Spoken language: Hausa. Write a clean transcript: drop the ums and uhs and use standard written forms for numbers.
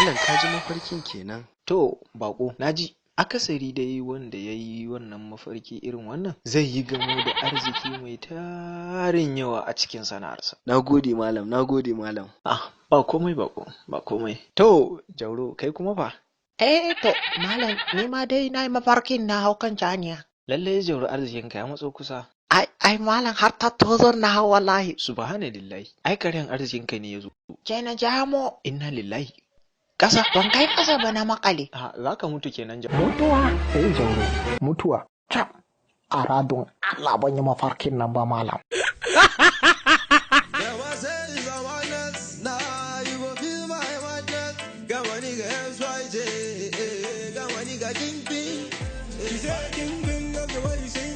Malam, ka ji mafarkin kenan. To, bako, naji. Akasari dai wanda ya yi wannan mafarki irin wannan zai yi gamo da arziki mai tarin yawa a cikin sana'arsa. Na gode malam, na gode malam. Ah, ba komai bako, ba komai. To, Jauro, kai kuma fa? Eh to, malam, ni ma dai na yi mafarkin na hau kan janiya. Lallai Jauro, arzikinka ya matso kusa. Ai, ai malam, har ta tozon na hau wallahi. Subhanallahi, ai karen arzikinka ne ya zo. Ke na jamo. Inna lillahi. Ƙasa. Ban kai ƙasa ba, na makale. Ah, za ka mutu kenan, Jauro. Mutuwa? Eh Jauro, mutuwa. Cap. A radon Allah ban yi mafarkin nan ba, malam. Yeah, I say it's a madness. Now you go feel my madness. Got my nigga SYJ. Got my nigga Kingpin. She said Kingpin, love the way you sing.